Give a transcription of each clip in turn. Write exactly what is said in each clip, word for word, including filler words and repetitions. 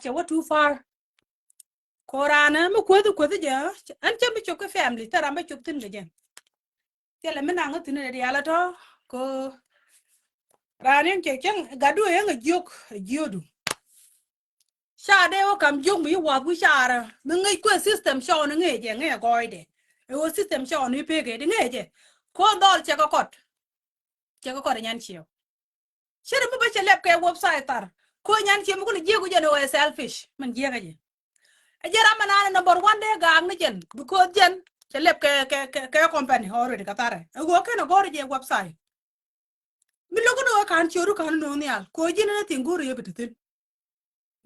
cɛ wä too far. Ko raan mi kuäthi kuäthi jɛ, ɛn cä mi cop kɛ family, thil ram bä cop thi̱n kɛ jɛ. Thilɛ mi naŋ thi̱n ɛ diaal ɛ tɔ ko raan in cɛ cäŋ gatdu ɛ yäŋ ɛ jiök ɛ jiökdu. Ca dee wä kam jiök mi yi wath wi̱c carä mi ŋäc kuɛ system cɔw ni ŋëë jɛ ŋëë gɔɔydɛ. Ɛ wä system cɔw ni pek ɛ di ŋëë jɛ. Ko dhɔl cɛ kɛ kɔt. Cɛ kɛ kɔt ɛ nyan ciɛw. Cɛ ri mi bä cɛ lɛp kɛ website thar. Ko nyan ciɛw mi kulɛ jiɛk wi̱c jɛ ni wä ɛ selfish min jiɛk ɛ jɛ. Ɛ jɛ ram mi naan ɛ number one dee gaak ni jɛn because jɛn cɛ lɛp kɛ kɛ kɛ kɛ company already kɛ tharɛ ɛ wä kɛn ɛ gɔr ɛ jɛ website. Mi lo̱k ni wä ka̱n ciöt ru ka̱n ni no̱o̱ŋ nhial ko ji̱n ni thi̱n go̱o̱r ɛ yɛ bi ti thi̱n.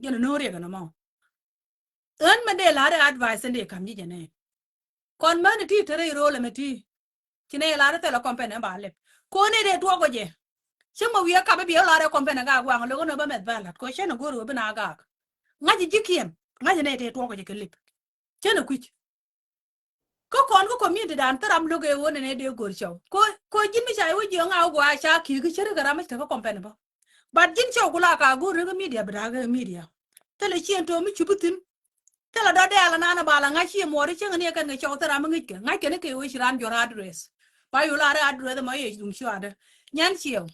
Jɛn no̱o̱ŋ riɛk ɛn ɛmɔ. Ɣän mɛn dee la̱r ɛ advice ɛn dee ka̱m ji̱ jɛ nɛ. Kɔn män ti te rɛy ro̱o̱l ɛmɛ ti. Ci nɛ la̱r ɛ thilɛ company ba lɛp ko nɛ dee tuɔk ɔ jɛ. Cäŋ mɛ wi̱i̱ ɛ kap ɛ biɛ la̱r ɛ company gaak waŋ lo̱k ɛn ɛ bä mɛth bä la̱t ko cɛn ɛ go̱o̱r ɛ wä bi na gaak. Ŋa̱c ji̱kiɛn ŋa̱c nɛ dee tuɔk ɔ jɛ kɛ lip. Cɛn ɛ kui̱c. Kä kɔn kä community dan thil ram lo̱k ëë ɣöö nɛnɛ dee go̱r cɔw ko ko ji̱n mi ca iwä jiɔŋ a wä gɔaa ca ki̱i̱k kä cär kɛ ram mi ci te kä company bä. But ji̱n cɔw ku la ka go̱r ni kä media bi da̱a̱k kä media. Thilɛ ciɛn to̱o̱m mi cupi thi̱n. Thilɛ dɔ̱dɛ ala naan a bal a ŋa̱c ciɛ muɔɔri cäŋ ni ɛ kɛn kɛ cɔw thil ram mi ŋi̱ckɛ ŋa̱ckɛ ni kɛ ɣöö ci raan juɔ̱r address. Ba yol a ri address mɔ yɛ duŋ cuaadä. Nyan ciɛw.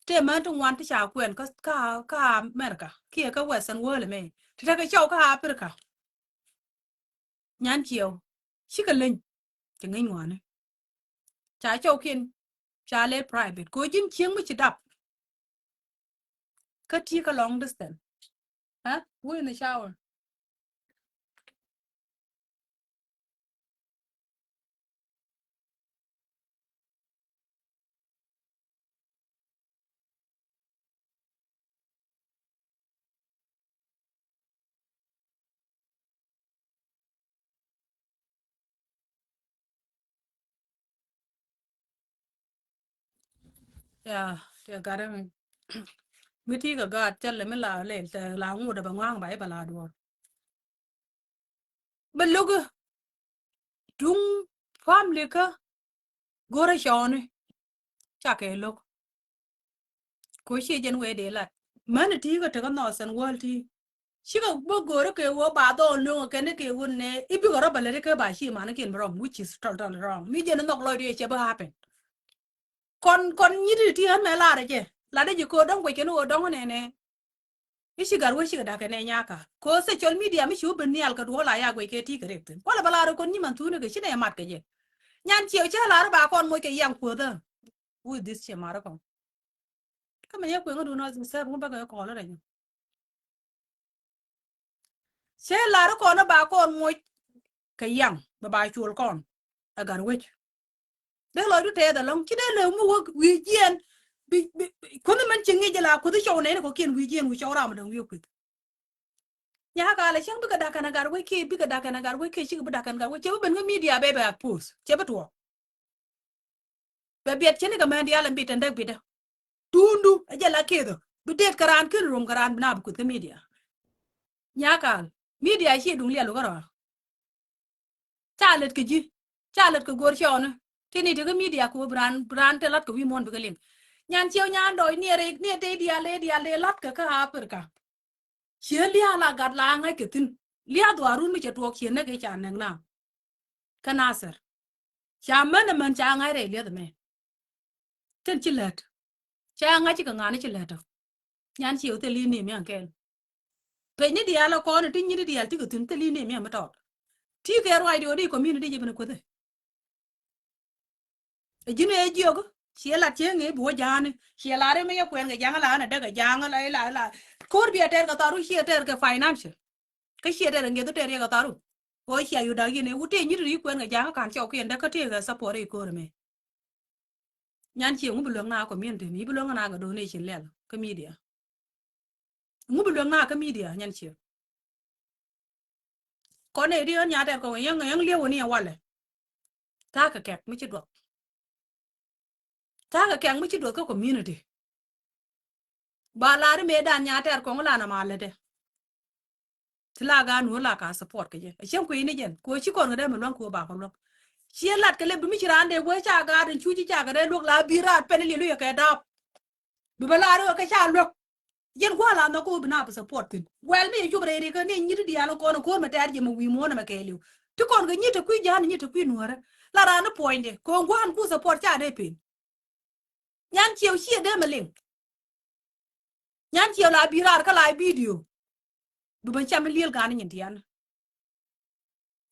Tëë män ti ŋuan ti ca kuɛn kä kä kä America kiɛ kä Western world ɛmɛ ti tekɛ cɔw kä Africa. Nyan ciɛw cikɛ leny. Cɛ ŋäc ŋuani ca cɔwkiɛn ca lɛ private ko ji̱n cieŋ mi ci dap. Kä ti kä long distance. Huh? Who in the shower? Ya, ya gat mi ti kɛ gaat cä lɛ mi la lɛ la ŋut bɛ ŋuaŋ ba i̱ bɛ la duɔr. Bɛ lo̱k duŋ family kä go̱rä cɔɔni. Ca kɛ lo̱k. Ko ciɛ jɛn wee dee lat. Män ti kä tekä northern world ti. Cikɛ bä go̱rä kɛ wä ba dhɔɔl no̱ŋ kɛn kɛ wä nɛ i̱ bikɛ rɔ bä lät kɛ ba ci man kiɛn bä rɔm, which is totally wrong. Mi jɛn nhɔk lɔc ti cɛ bä happen. Kɔn kɔn nyit ti ɣän mɛ lar jɛ lat jɛ ko dɔ̱ŋ guɛc kɛn wä dɔ̱ŋ nɛ nɛ. I̱ ci gat wä cikɛ dak kɛ nɛ nyaka ko social media mi ci wä ben nhial kɛ duɔl a ya guɛc kɛ ti kɛ rep thin kualɛ bä lar kɔn nyi man thuni kɛ ci nɛ mat kɛ jɛ. Nyan ciɛ cɛ lar ba kɔn moc kɛ yang kuothä. Who is this cɛ mar kɔn? Kä mɛ yɛ kueŋä dun ɔ sɛp ŋu bäkɛ kɔɔl rɛny. Cɛ lar kɔn ba kɔn moc kɛ yaŋ bɛ ba cuɔl kɔn. Ɛ gat wec. Dee lɔcdu tɛɛth ɛlɔ̱ŋ ci dee lɛ mi wä wi̱i̱ jiɛn. Kuoth mɛn ci ŋi̱c jɛ la kuoth cɔw nɛni kɔkiɛn wi̱i̱ jiɛn wi̱i̱ cɔw ram däŋ wi̱i̱ kueth. Nyaka lɛ cäŋ bikɛ dak kɛn a gat wec kiɛ bikɛ dak kɛn a gat wec kiɛ cikɛ bi dak kɛn gat wec cɛ bi ben kä media bɛ bɛ a post cɛ bi tuɔɔk. Bɛ biɛt cini kɛ mɛn diaal ɛn bi tɛn däk bitdä. Tuundu ɛ jɛ la kiɛth ɔ bi det kɛ raan ken rom kɛ raan bi na bi kueth kä media. Nyakal media ci duŋ liɛl wä kä rɔa. Ca lät kɛ ji̱ ca lät kɛ go̱r cɔɔni. Tini ti kä media kɛ wä bi raan bi raan te lat kɛ wi̱i̱ muɔ̱n bikɛ liŋ. Nyan ciɛw nyan dɔɔc niɛ rɛy niɛ te diaal ëë diaal dee lat kɛ kä Africa. Ciɛ lia̱a̱ la gat la ŋäc kɛ thi̱n. Lia̱a̱ dhuaarun mi cɛ tuɔɔk ciɛ näk i̱ ca näk na. Kä Nasir. Ca män ɛ män ca ŋa̱c rɛy liath ɛmɛ. Tën ci lät. Ca ŋa̱c ci kɛ ŋa̱n ci lät ɔ. Nyan ciɛ wä thil i̱ ni miaŋ kɛl. Peny ni diaal ɛ kɔn ɛ ti nyin ni diaal ti kɛ thi̱n thil i̱ ni miaŋ mi tɔɔt. Ti kɛ ruac di wä di community jɛ ben kuäthɛ. Ɛ ji̱n ëë jiök ciɛ lat cieŋ ëë bi wä ja̱a̱ni ciɛ lar ëë mi yɛ kuɛn kɛ ja̱a̱ŋ la ɣän ɛ däk ɛ ja̱a̱ŋ la la la. Ko̱r bi ɛ tɛr kɛ tharu ciɛ tɛr kɛ financial. Kä ciɛ tɛr ɛ ŋieth tɛr yɛ kɛ tharu. Kɛ wä cia yut da̱k yɛn ɛ wut tëë nyi̱t ri kuɛn kɛ ja̱a̱ŋ kä ka̱n cɔw kiɛn däk kä tëë kɛ support ri ko̱r ɛmɛ. Nyan ciɛ ŋu bi luäŋ na community mi bi luäŋ na kɛ donation lɛl kä media. Ŋu bi luäŋ na kä media nyan ciɛ. Kɔn ɛ ri ɣän nya tɛr kɔn yäŋ yäŋ liɛw ni ɛ walɛ. Ta̱a̱ kɛ kɛk mi ci duɔth. Ta̱a̱ kɛ kɛk mi ci duɔth kä community. Ba lar i̱ mëë dan nya tɛr kɔn la na ma lätdɛ. Ti la gan wä la ka support kɛ jɛ a cieŋ kui̱ ni jɛn kɛ wä ci kɔn kɛ dee mi luäŋ kɛ wä ba kɛ luäŋ. Ciɛ lat kɛ lep bi mi ci raan dee wee ca gaat in cu ci ca kɛ dee luäk la bi raat pɛn i̱ liɛlu yɛ kɛ daap. Bi bɛ lar i̱ wä kɛ ca luäk. Yɛn gua̱a̱ la nhɔk kä wä bi na bi support thi̱n. Wɛl mi yɛ cop rɛy rikä ni nyit diaal kɔn ko̱r mɛ tɛɛr jɛ mɛ wi̱i̱ muɔ̱ɔ̱n mɛ kɛɛliw. Ti kɔn kɛ nyit te kui̱ ja̱a̱n nyit te kui̱ nuäärä. La raan ni puɔ̱nydɛ kɛ gua̱a̱n ku support ca dee pen. Nyan Ciɛw ciɛ dee mɛ liŋ. Nyan Ciɛw la bi raar kä la bidio. Bi ben cam ni liel gan ni nyin tian.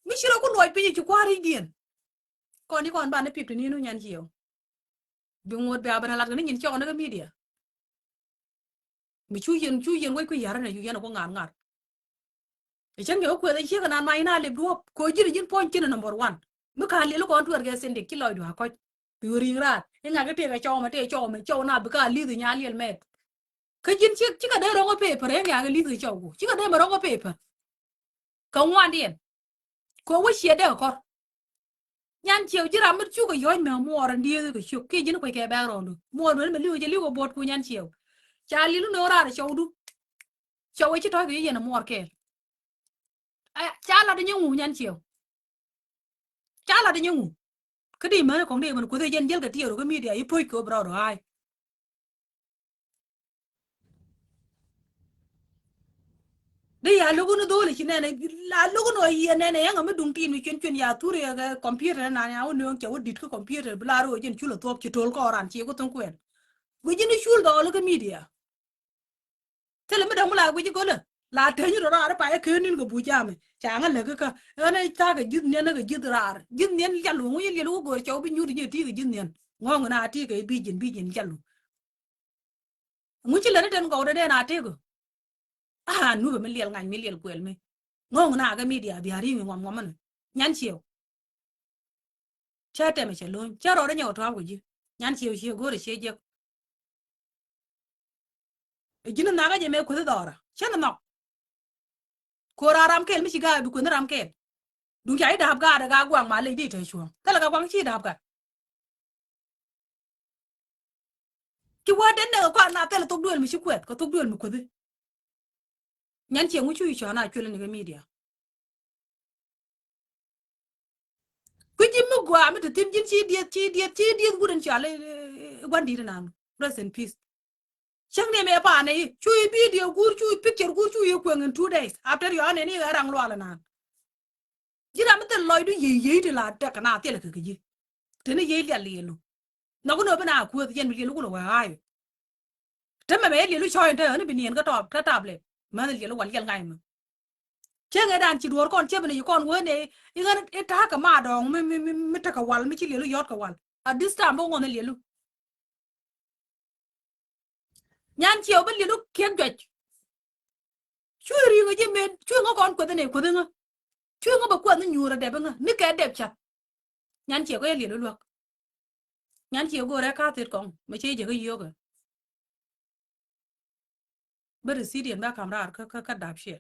Mi ci rɔ ku luɔc piny ci kua̱r i̱ diɛn. Kɔn i̱ kɔn ban ni pip ti ni nu Nyan Ciɛw. Bi ŋuɔt bi a ben a lat kɛ ni nyin cɔk ni kä media. Mi cu yien cu yien wec ku yar ni cu yɛn ku ŋa̱r ŋa̱r. Ɛ cäŋ kɛ wä kueth ɛ ciek ɛnan ma in a lip duɔ̱ɔ̱p kɛ ji̱n ji̱n puɔ̱ny cin number one. Mi ka̱n liɛl kɔn tuɛɛr kɛ sindik ci lɔcdu a kɔc. Bi wä ri̱i̱ŋ raar i̱ ŋa̱k i̱ tëëk ɛ cɔw mɛ tëëk cɔw mɛ cɔw na bi ka li̱th i̱ nya liɛl mɛt. Kä ji̱n cikɛ dee ro̱ŋ ɛ pepɛr ɛ ŋa̱k i̱ li̱th kɛ cɔw ku cikɛ dee mɛ ro̱ŋ ɛ pepɛr. Kɛ ŋuandiɛn kɛ wä ciɛ dee kɔr. Nyan Ciɛw ji̱ ram mi cukɛ yɔ̱c mɛ muɔɔr in dieth kɛ ciök kiɛ ji̱n kuec kɛ bɛk rɔɔdu muɔɔr duel mɛ li̱w jɛ li̱w kɛ buɔt ku Nyan Ciɛw. Ca li̱l ni ɣöö raar cɔwdu. Cɔw i̱ ci tɔ̱ kɛ yɛn muɔɔr kɛɛl. Ca lat inyɛ ŋu Nyan Ciɛw. Ca lat inyɛ ŋu. Kä di män kɔŋ di män kuoth i̱ jɛn jiäl kɛ tiɛɛr kä media i̱ puɔ̱c kɛ ɣöö bi rɔɔdu a̱a̱c. Di ya luk ni dholi ci nɛnɛ la luk ni ɔ yiɛ nɛnɛ yɛŋ mi duŋ tin mi cuin cuin ya thur yɛ kɛ computer na ya wä nööŋ cɛ wä dit kä computer bi la ri wä jin cul a thuɔk ci tol kɔɔran ci ku thuŋ kuɛn. Guic ni cul dhɔɔli kä media. Thilɛ mi däŋ mi la guic golä la teny rɔ raar pa yɛ ken nin kɛ bu jami ca ŋä lek kä ɣän ca kɛ jith niɛn kɛ jith raar jith niɛn lial wä ŋuc lial wä go̱o̱r cɔw bi nyut nyɛ ti kɛ jith niɛn ŋɔŋ na ti kɛ bi jin bi jin lial wä. Ŋuci lät ni den gɔw dee den a tek ɣä. A nupɛ mi liɛl ŋa̱c mi liɛl kuɛl mi ŋo̱o̱ŋ na kɛ media bia ri̱i̱ŋ i̱ ŋuam ŋuam mɛn. Nyan Ciɛw. Cä tɛmɛ cɛ lo̱ny cä rɔɔdɛ nyɛ kɛ tua̱a̱p kɛ ji̱. Nyan Ciɛw ciɛ go̱o̱rɛ ciɛ jiäk. Ji̱n nhɔakä jɛ mɛ kueth dhɔra cä ni nhɔk. Ko̱r a ram kɛl mi ci ga̱a̱ bi kueth ni ram kɛl. Duŋ ca i̱ da̱a̱p ga̱a̱dɛ ga̱a̱ guaŋ ma lec di te cuɔ̱ɔ̱ŋ thilɛ kɛ guaŋ ci da̱a̱p ga̱a̱. Ci wä den nɛ kɛ kɔn na thilɛ thok duel mi ci kuɛth kɛ thok duel mi kuethi. Nyan Ciɛw ŋu cu i̱ cɔn a cuel ni kɛ media. Kui̱ ji̱ mi gɔaa mi te thi̱n ji̱n ci dieth ci dieth ci dieth wut in cɔal i̱ gua̱n di̱t inan. Rest in peace. Cäŋ ni mɛ paanɛ i̱ cu i̱ video guur cu i̱ picture guur cu i̱ kueŋ in two days after yɔ̱a̱n ɛn i̱ ɣä raŋ lual inan. Ji̱ ram mi thil lɔcdu yiey yiey ti la tɛk kɛ na thilɛ kɛ kɛ ji̱. Teni yiey lial liɛlu. Nhɔk ni ɔ bi na kuäth yɛn bi liɛlu kulɛ wee ɣa̱a̱y. Te mɛmɛ yɛ liɛlu cɔ̱ɔ̱c in te ɣän bi niɛn kä tɔɔp kä tablet. Mäth liɛlu wal yɛl ŋa̱c mɛ. Cieŋ ëëdan ci duɔ̱ɔ̱r kɔn ciep ni ci kɔn wen ëë i̱ ɣän i̱ ta̱a̱ kɛ ma dɔɔŋ mi mi mi mi tekɛ wal mi ci liɛlu yɔ̱t kɛ wal. At this time bä ŋuɔ̱n i̱ liɛlu. Nyan Ciɛw bä liɛlu kiɛk juac. Cuɛ ri̱i̱ŋ ɛ ji̱ men cuɛ ŋä kɔn kueth ni kueth ŋä. Cuɛ ŋä bɛ kueth ni nyuur ɛ dɛp ŋä ni kɛ dɛp cath. Nyan Ciɛw kɛ yɛ liɛlu luäk. Nyan Ciɛw go̱o̱rɛ ka̱ thit kɔŋ mɛ cɛ jɛ kä yio̱kɛ. Bä receiptian bä ka̱m raar kä kä kä dap ciɛ.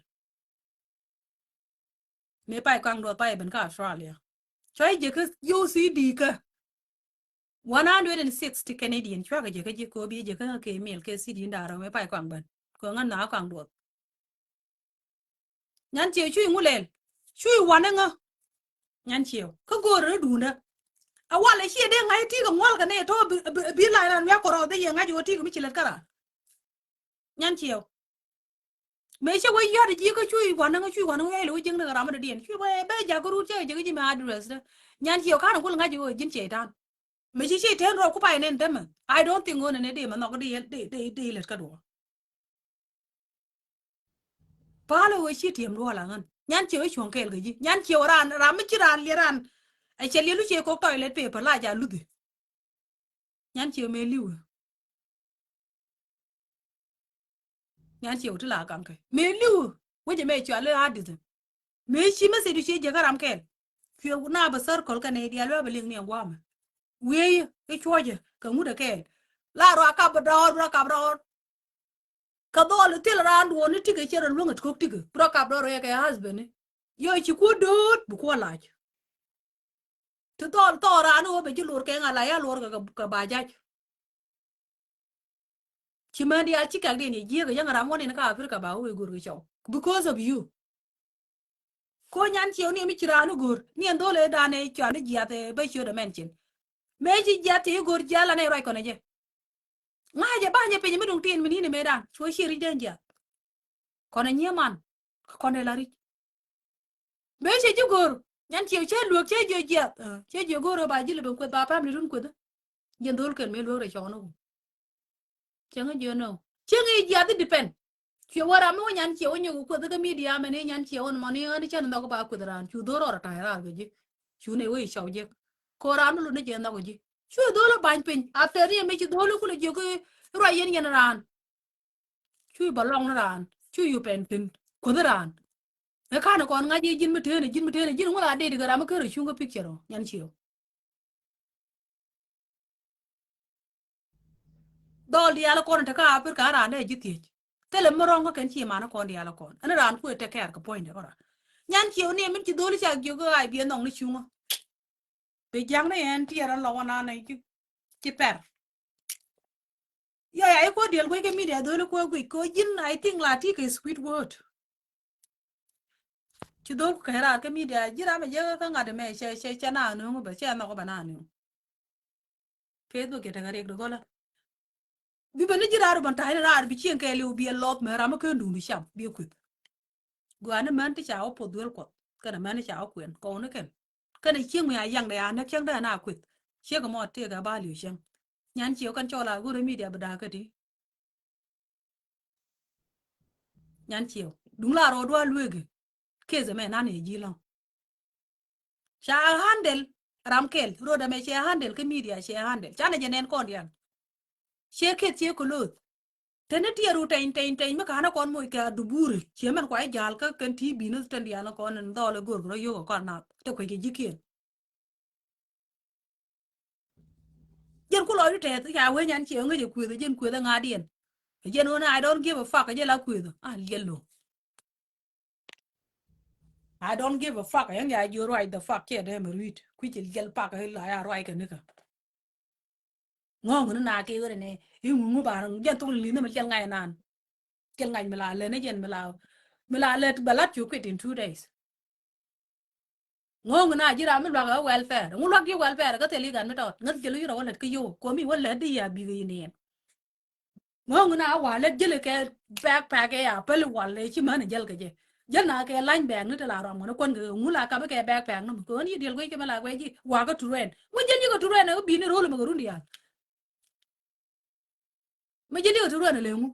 Mëë pay kɔaŋ duɔth pay ben kä Australia. Cuay jɛ kä yio̱w C D kä one hundred and sixty Canadian cuakɛ jɛ kä ji̱ ko̱o̱p yɛ jɛ kä kä mëë pay kɔaŋ ben kɛ ŋän na kɔaŋ duɔth. Nyan Ciɛw cuy ŋu lɛl cuy wanɛ ŋä. Nyan Ciɛw kä go̱o̱r rɛ duundä. A walɛ ciɛ dee ŋa̱c ti̱i̱ kɛ ŋuɔl kɛ nɛ tɔ bi bi lac ran wiak kɔrɔ dee yɛ ŋa̱c wä ti̱i̱ kɛ mi ci lät kä ran. Nyan Ciɛw. Mëë cä wä yɔ̱t ji̱ kä cuy wanɛ ŋä cuy wanɛ ŋä yɛl wä jiäkni kɛ ram mi dee diɛn cuy wä bɛ jakä rut cä jɛ kä ji̱ mɛ address dä. Nyan Ciɛw ka̱n kul ŋa̱c wä ji̱n ciɛ tan. Mëë ci ciɛ tɛn rɔ ku pay nɛn tämɛ I don't think ɣän nɛ dee mɛ nhɔk dee dee dee lät kä duɔ. Palä ɣöö ci tiɛm duɔl aŋän. Nyan Ciɛw i̱ cuɔ̱ŋ kɛɛl kɛ ji̱. Nyan Ciɛw raan ram mi ci raan liɛt raan. Ɛ cɛ liɛlu ciɛ kok tɔy lɛt pepä la ja luthi. Nyan Ciɛw mëë li̱wä. Nyan Ciɛw ti la kaŋ kɛ mëë li̱wä. Wecɛ mëë cual i̱ adithin. Mëë ci message du ci jek kä ram kɛɛl. Cuɛ na bɛ circle kɛ nɛy diaal bɛ bɛ liŋ ni ɛn guamɛ. Wiey i̱ cuɔcɛ kɛ ŋut ɛ kɛɛl. La rɔ a kap bɛ dɔɔr bɛ rɔ kap dɔɔr. Kɛ dhɔl thil raan duɔɔni tikɛ cɛ rɔ luäŋ ɛ ti kɔk tikɛ bi rɔ kap dɔɔr rɔ yɛ kɛ husband ni. Yɔ ci kuɔ do̱o̱t bi kuɔ lac. Ti dhɔl thɔɔk raan i̱ ɣöö bɛ ji̱ lor kɛ ŋa̱ la ya lor kɛ kɛ ba jac. Ci män diaal ci kɛk diɛn yɛ jiääk kɛ yäŋ ram wä niɛn kä Africa ba wee go̱r kɛ cɔw because of you. Ko Nyan Ciɛw ni mi ci raan i̱ go̱r ni ɛn dhol ëë dan ëë cuan i̱ jiath ëë bä ciöt ɛmɛn cin. Mëë ci jiath ti i̱ go̱r jiath lan ëë ruac kɔn ɛ jɛ. Ŋa̱cɛ ba̱nyɛ piny mi duŋ tin mi ni̱n mëëdan. Cuɛ ciɛ ri̱c den jiath. Kɔn ɛ nyiee man. Kɔn ɛ la ri̱c. Mëë cɛ ji̱ go̱r. Nyan Ciɛw cɛ luäk cɛ jiɔ jiath. Cɛ jiɔ go̱r ba ji̱ lɛ ben kueth ba family run kueth. Jiɛn dho̱l kɛl mëë luäk rɛ cɔɔn ɣöö. Cieŋ jiɔ nɔ. Cieŋ i̱ jiath i̱ depend. Ciɛ wä ram mi wä Nyan Ciɛw wä nyɔk kueth kä media mɛn i̱ Nyan Ciɛw wä ni mɔni ɣän i̱ cɛn nhɔk ba kueth raan. Cu dho̱r rɔɔd a ta̱a̱ raar kɛ ji̱. Cu nɛ wä i̱ cɔw jiɛk. Ko raan mi lun i̱ jɛ nhɔk ji̱. Cu dho̱l i̱ ba̱ny piny. After ni ɛmɛ ci dho̱l i̱ kulɛ jiök i̱ ruac yɛn yɛn raan. Cu i̱ bä lɔŋ ni raan. Cu i̱ pɛn thi̱n. Kueth raan. Ɛ ka̱n kɔn ŋa̱c i̱ ji̱n mi tëënɛ, ji̱n mi tëënɛ, ji̱n ŋuɔ̱th a dee ti kɛ ram mi kärɛ cuŋ kä picture ɔ, Nyan Ciɛw. Dhɔl diaal kɔn te kä Africa raan dee ji̱ thiec. Thilɛ mi rɔ̱ŋ kä kɛn ci man kɔn diaal kɔn. Ɛn raan kuɛ tek kɛɛr kɛ puɔ̱nydɛ kɔn raan. Nyan Ciɛw ni min ci dho̱l ca jiök kä ɣa̱c biɛ nhɔk ni cuŋä. Bi ja̱ŋ ni ɛn tiɛɛr ɛn lɔ wä nan ci, ci pɛr. Yɔ ya i̱ kuɔ diɛl guic kä media dho̱l i̱ kuɔ guic kɛ ji̱n, I think la ti kɛ sweet word. Ci dho̱l kɛ raar kä media ji̱ ram ɛ jɛ kä ŋa̱t ɛmɛ cɛ, cɛ, cɛ na nööŋ bɛ cɛ nhɔk bɛ na nööŋ. Facebook cɛ tekɛ riɛk di gɔlä. Bi ben ni ji̱ raar bän ta̱a̱ ni raar bi cieŋ kɛɛliw bi ɛ lɔth mɛ ram mi ken duun bi cam bi ɛ kueth. Gua̱a̱ni män ti ca wä poth duel kuɔth kɛnɛ män ti ca wä kuɛn kɔwni kɛn. Kɛnɛ cieŋ mi a yaŋdɛ a näk cäŋdɛ na kueth. Ciek ɛmɔ tëëk a ba li̱w cäŋ. Nyan Ciɛw kɛn cɔl a go̱rɛ media bi da̱a̱k kä ti. Nyan Ciɛw duŋ la rɔɔdu a lueegi. Case ɛmɛ nan ɛ ji̱ lɔ̱ŋ. Ca handle ram kɛl. Road ɛmɛ cɛ handle kä media cɛ handle. Canɛ jɛ nɛn kɔn diaal. Cɛ keth cɛ close. Teni tiɛɛru tɛny tɛny tɛny mi ka̱n kɔn moc kɛ a duburi. Ciɛ mɛn kua i̱ ja̱l kä kɛn ti bi̱n tɛn diaal kɔn in dhɔl i̱ go̱r kɛ rɔ yio̱k kɔn nath. Te kuec kɛ ji̱ kiɛn. Jɛn ku lɔcdu tɛth ca wee Nyan Ciɛw ŋäc ɛ kueth jɛn kueth ɛ ŋa̱diɛn. Jɛn ɣöö ni I don't give a fuck jɛ la kueth. A liɛl lo̱. I don't give a fuck. Yɛn ya jiö ruac the fuck kiɛ dee mi rui̱t. Kui̱c liɛl pak la ya ruac kɛ nikä. Ŋɔ̱ŋ ni na kɛ ɣöö ni i̱ ŋuŋu bar jɛn thok li̱n ni mi liɛl ŋa̱c nan. Liɛl ŋa̱c mi la lɛ ni jɛn mi la, mi la lɛ bɛ lat cu quit in two days. Ŋo̱o̱ŋ na ji̱ ram mi luak ɛ welfare. Ŋu luak ji̱ welfare kä thil i̱ gan mi tɔt. Ŋäth jɛ lu yirɔ wä lät kä yio̱w. Komi wä lät di ya bikɛ yi niɛn. Ŋo̱o̱ŋ na wa lät jäl kɛ backpack ɛ ya päl wal ɛ ci män jäl kɛ jɛ. Jäl na kɛ lany bag ni ti la rɔm ŋuan kuän kɛ ŋu la kap kɛ backpack ni mɛ. Kɛ ɣän yi diɛl guec kɛ mɛ la guec ji̱ wa kä turuɛn. Ŋu jäl yi kɛ turuɛn ɛ kä bi ni ro̱l mɛ kɛ run diaal. Mɛ ji̱ li̱w ti ruɛn a leŋu.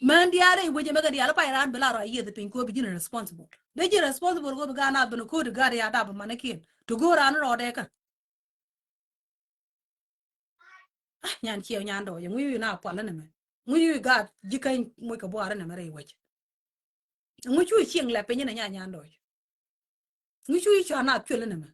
Män diaal rɛy wecɛ mɛ kɛ diaal pay raan bi la rɔ a yieth piny kɔ bi ji̱n responsible. Dee ji̱ responsible kɔ bi gaan a ben kɔ di gaat ya dap mani kiɛn. Ti go̱o̱r raan rɔɔdɛ kä. Ah, Nyan Ciɛw Nyan Dɔɔc ŋu yu na pual ni mɛ. Ŋu yu gaat ji̱ käny muc kɛ buar ni mɛ rɛy wec. Ŋu cu cieŋ lɛ piny ni Nyan Nyan Dɔɔc. Ŋu cu cuan na cuel ni mɛ.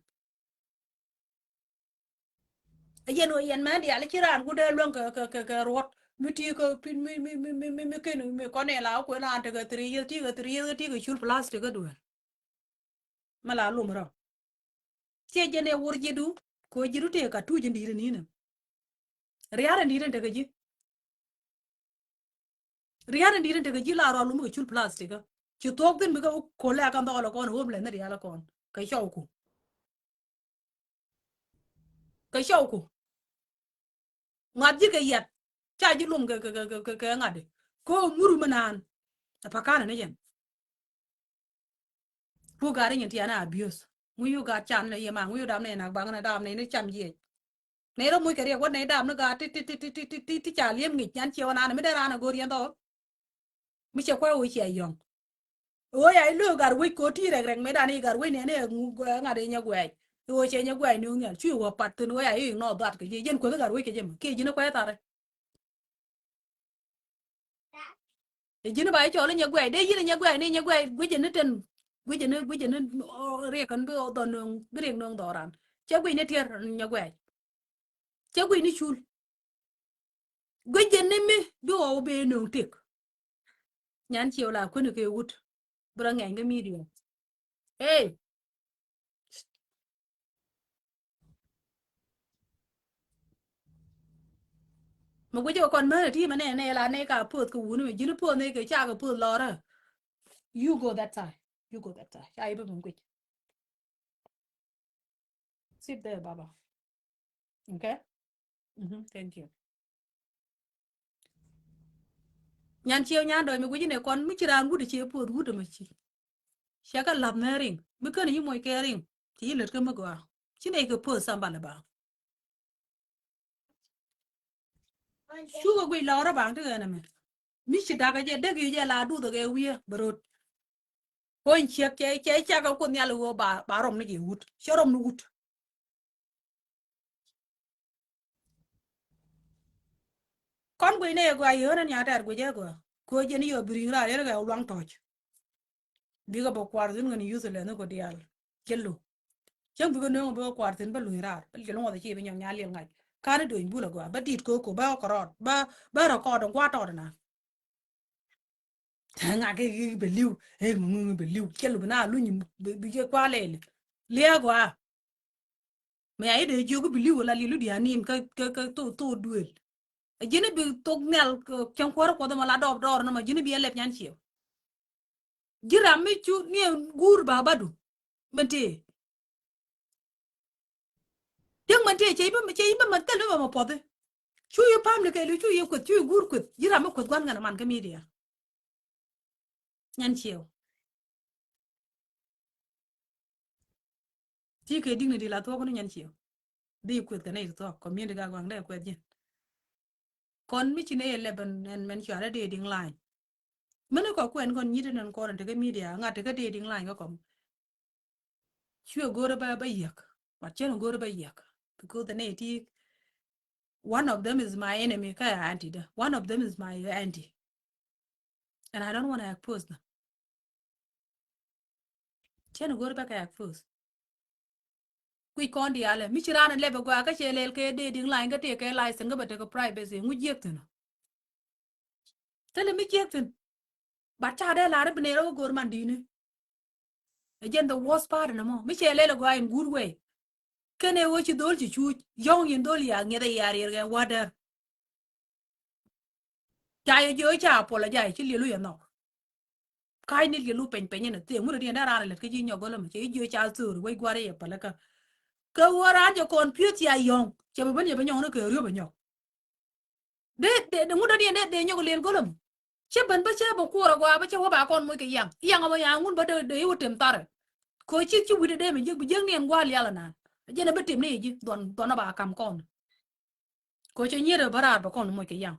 Yɛn ɣöö yɛn mɛ diaal ci raan ku dee luäŋ kɛ, kɛ, kɛ, kɛ ruɔt. Mi ti kɛ pin mi, mi, mi, mi, mi, mi ken mi kɔn ɛ la wä kuɛ naan tekɛ three years, ti kɛ three years, ti kɛ cul plastic kä duel. Mɛ la lum rɔ. Ciɛ jɛn ɛ wur ji̱du, kɛ ji̱du tëë ka tuc in di̱i̱t in inɛ. Ria̱r in di̱i̱t in tekɛ ji̱. Ria̱r in di̱i̱t in tekɛ ji̱ la rɔ lum kɛ cul plastic kä. Ci thuɔ̱k thi̱n mi kɛ wä ko̱lɛ a kan dhɔɔl ɛ kɔn, homeless ni rial ɛ kɔn. Kɛ cɔw ku. Kɛ cɔw ku. Ŋa̱th ji̱ kɛ yɛt. Ca ji̱ lum kɛ, kɛ, kɛ, kɛ, kɛ, kɛ ŋa̱t di. Kɛ ɣöö muru mi naan. Ɛ pa̱ka̱n ni jɛn. Ku gat inyɛ tiɛn a abuse. Ŋu yu gat can ni yɛ ma, ŋu yu dam ni nak bak ni dam ni ni cam jiɛc. Ni rɔ muc kɛ riɛk wä ni dam ni gat ti, ti, ti, ti ca liɛm ŋic Nyan Ciɛw naan mi dee raan a go̱o̱r yɛn dhɔk. Mi cɛ kuɛ wä ciɛ yɔ̱ŋ. Ɣöö ya i̱ lo̱o̱ gat wec ko̱ ti rɛk rɛk mëëdan i̱ gat wec nɛn i̱ ŋu ŋa̱t i̱ nyɛ guɛɛc. Ɣöö cɛ nyɛ guɛɛc ni ŋiɛl cu i̱ wä pat thi̱n ɣöö ya i̱ ignore that kɛ ji̱ jɛn kueth gat wec kɛ ji̱ mɛ kiɛ ji̱n ɛ kuɛ tharɛ. I̱ ji̱n i̱ ba i̱ cɔl i̱ nyɛ guɛɛc dee yi̱n i̱ nyɛ guɛɛc ni nyɛ guɛɛc gui̱cɛ ni ten gui̱cɛ ni gui̱cɛ ni riɛk kɛn bi dhɔ nöŋ bi riɛk nöŋ dhɔran. Cɛ gui̱c ni tiɛr nyɛ guɛɛc. Cɛ gui̱c ni cul. Gui̱c jɛ ni mi bi ɣɔw bee nööŋ tëk. Nyan Ciɛw la kuäni kɛ wut bi rɔ ŋɛny kä media. Ey. Mi gui̱c kɛ kɔn mänɛ ti mɛ nɛ nɛ la nɛ ka poth kɛ wuni mi ji̱n poth nɛ kɛ ca kɛ poth lɔrä. You go that side. You go that side. Ca i̱ bi mi gui̱c. Sit there, Baba. Okay? Mm-hmm. Thank you. Nyan Ciɛw Nyandɔɔc mi guic inɛ kɔn mi ci raan wut i̱ ciɛ puɔth wut ɛmɛ ci. Ciɛ kɛ lath nɛ riŋ mi kän i̱ ci moc kɛ riŋ. Ci i̱ lät kä mi gɔaa ci nɛ ikɛ puɔth sambal i̱ ba. Cukɛ guic lɔɔr i̱ baŋ ti ɣän ɛmɛ. Mi ci dakä jɛ dek i̱ jɛ la duth ɛ kɛ wi̱i̱ bɛ rot. Kony ciek cɛ cɛ cak ɛ Kuoth Nhial i̱ ɣöö ba ba rɔm ni jɛ wut cɛ rɔm ni wut. Kɔn guic ni ɛ gɔaa yio̱o̱n ɛn nyaatɛɛr guic ɛ gɔaa. Kuo jɛn i̱ yɔ bi ri̱i̱ŋ raar yɛn kɛ luaŋ tɔ̱ɔ̱c. Bikɛ bä kuaar thi̱n ŋän yuth lɛnh ni kɔ diaal. Cɛ lo̱k cäŋ bikɛ nööŋ bikɛ kuaar thi̱n bä luny raar bä liɛl ŋuɔth ci bi nyɔk nya liɛl ŋa̱c. Ka̱n i̱ do̱ny bul ɛ gɔaa bä di̱t ko̱o̱k ko̱o̱k bä kɔrɔɔd bä bä rɔ kɔɔd in gua̱a̱r tɔɔt ina. Ŋa kɛ kɛ bɛ li̱w ɛ ŋuŋ bɛ li̱w cɛ lo̱k bi na luny bi jɛ kua̱r lɛɛli. Liɛɛ gɔaa. Mɛ ya i̱ dee jiök i̱ bi li̱w ala li̱lu dia̱a̱n ni̱n kä kä kä thok thok duëël. A ji̱n i̱ bi thok nhial cäŋ kuäärä kuɔth ɛmɔ la dɔɔp dɔɔr nɔmɔ ji̱n i̱ bi ɛ lɛp Nyan Ciɛw. Ji̱ ram mi cu ni ɛ guur ba badu. Mɛn tëë. Tiäŋ mɛn tëë cɛ i̱ bä cɛ i̱ bä mɛ thil i̱ bä mɛ puɔthi. Cu i̱ pamili kɛɛliw cu i̱ kueth cu i̱ guur kueth ji̱ ram mi kueth gua̱n ŋän aman kä midia. Nyan Ciɛw. Ti kɛ di̱ŋni di la thuɔ̱k ni Nyan Ciɛw. Di kueth kɛ nɛy ti thuɔ̱k community ka gua̱ŋ dee kueth ji̱n. Kɔn mi ci nɛy ɛ lɛp ɛn ɛn mɛn cuarɛ dee di̱ŋ line. Mini kɔ kuɛn kɔn nyit ɛn ɛn kɔn ɛn tekɛ midia ŋa̱t tekɛ dee di̱ŋ line kä kɔm. Cuɛ go̱o̱rä bä bä yiäk. Mat cɛn go̱o̱rä bä yiäk. Because the nɛy ti one of them is my enemy kä anti dä. One of them is my anti. And I don't wanna expose them. Cɛn go̱o̱rä bä kɛ expose. Kui̱ kɔn diaalɛ mi ci raan ɛ lɛp ɛ gɔaa kä cɛ lɛl kɛ dee di̱ŋ line kä tëë kɛ license kä bɛ tekɛ privacy ŋu jiäk thi̱n. Thilɛ mi jiäk thi̱n. But ca dee la̱r i̱ bi nɛy rɔ kä go̱o̱r man di̱i̱ni. Ɛ jɛn the worst part in ɛmɔ mi cɛ lɛl ɛ gɔaa in good way. Kɛn ɛ ɣöö ci dho̱l ci cuuc yɔ̱ŋ yin dho̱l ya ŋiɛth ɛ ya riɛr kɛ wa̱där. Ca yɛ jiö ca apologize ci liɛlu yɛ nhɔk. Ka̱cni liɛlu peny peny inɛ thiee ŋut adiɛn dee raan lät kä ji̱ nyɔk gɔlä mi cɛ jiö ca thöör wec gua̱r yɛ pälikä. Kɛ ɣöö raan jɛ kɔn piöth ya yɔ̱ŋ cɛ bi ben yɛ bi nyɔk ni kɛ riöp ɛ nyɔk. Dee dee ŋut dɔ̱diɛn dee dee nyɔk liɛl go̱lä mi. Cä ben bä cä bä kuɔrɛ gɔaa bä cä wä ba kɔn moc kɛ yaŋ yaŋ ɛ bä yaŋ ŋun bä dee dee i̱ wä tem tharɛ. Kɛ ci ci wi̱cdɛ dee mi jiäk bi jiäk ni ɛn gua̱a̱r lial ɛnan. Jɛn ɛ bä tem ni ji̱ dhuɔn dhuɔn ɛ ba ka̱m kɔn. Kɛ cɛ nyiet ɛ bä raar bɛ kɔn moc kɛ yaŋ.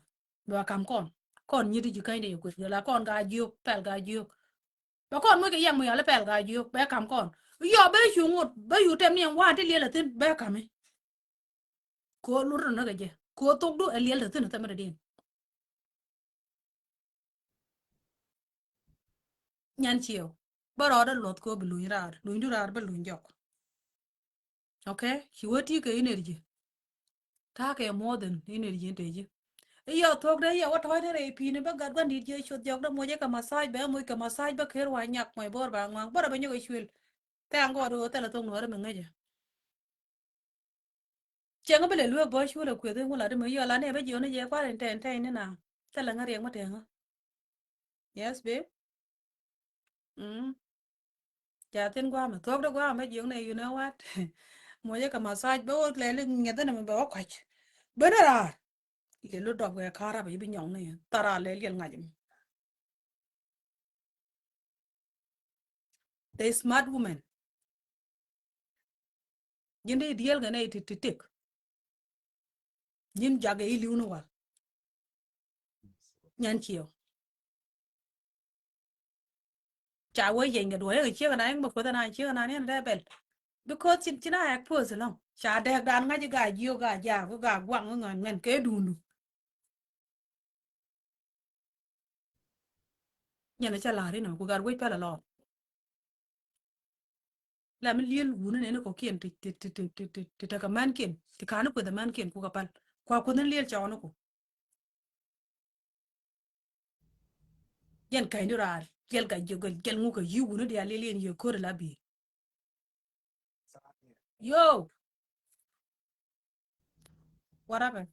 Bɛ kam kɔn kɔn nyiet ji̱ käny dee yɛ kueth yɛ la kɔn ka jiök pɛl ka jiök. Bɛ kɔn moc kɛ yaŋ mi yal pɛl ka jiök bɛ kam kɔn. Yɔ bɛ cu ŋot bɛ cu tɛm ni ɛn wa̱a̱n ti liɛl ɛ thi̱n bɛ kami. Kɛ ɣöö lur tɔnɔ kɛ jɛ kɛ ɣöö thokdu ɛ liɛl te thi̱n ɛ thɛmɛ te di̱i̱n. Nyan Ciɛw bä rɔɔdɛ luɔth kɛ ɣöö bi luny raar lunydu raar bä luny jɔk. Okay, ci wä ti kɛ energy. Ta̱a̱ kɛ more than energy in te ji̱. I̱ yɔ thuɔ̱k dee yɛ wä tɔ̱ɔ̱c dee rɛy pi̱i̱ni bä gat gua̱n di̱t jiɛ cuoth jɔk dee moc kɛ massage bɛ moc kɛ massage bä ker wa nyak mɔc bo̱r ba ŋua̱a̱ŋ bä rɔ bɛ nyɔk ɛ cuël. Thank God ɣöö thilɛ thok nuɔ̱ɔ̱rä mi ŋäcä. Cieŋä bi lɛ lueek bä cuël ɛ kueth in wä lat mi yɔl anɛ bä jiɔni jɛ kua̱r in tɛn tɛn ni na. Thilɛ ŋä riɛk mä tɛŋä. Yes babe. Mm. Ca thin gua̱a̱mɛ thuɔ̱k dee gua̱a̱mɛ jiöknɛ, you know what? Muɔcä kɛ massage bä wä lɛli ŋiɛthä ni mi bɛ wä kua̱c. Bä ni raar. Lɛli dɔp kɛ ka̱r rapɛ ji̱ bi nyɔŋni thara lɛli liɛl ŋa̱c mi. The smart woman. Ji̱n di diel kɛ nɛy ti ti tik. Ji̱n jak kɛ i̱ li̱w ni wal. Nyan Ciɛw. Ca wee yeny kɛ duɔ̱ɔ̱c kɛ ciek na yäŋ bä kueth na ciek na ni ɛn dee bɛl. Because ci ci na expose ɛlɔ̱ŋ ca dɛɛk dan ŋa̱c i̱ gaa jiök gaa jaak i̱ gaa guaŋ i̱ ŋän ŋän kɛ duundu. Nyɛn cä la̱r inɔ ku gat wec pɛl alɔɔr. La mi liel wuni neni kɔkiɛn ti ti ti ti ti ti ti tekɛ mänkiɛn ti ka̱n ni kueth mänkiɛn ku kɛ pal kua kueth ni liel cɔɔni ku. Yɛn ka̱ny ni raar yɛl ka jiök gɛl jɛl ŋuk kɛ yi̱ wuni diaal liel yɛn yɛ ko̱r la bi̱i̱. Yo. What happened?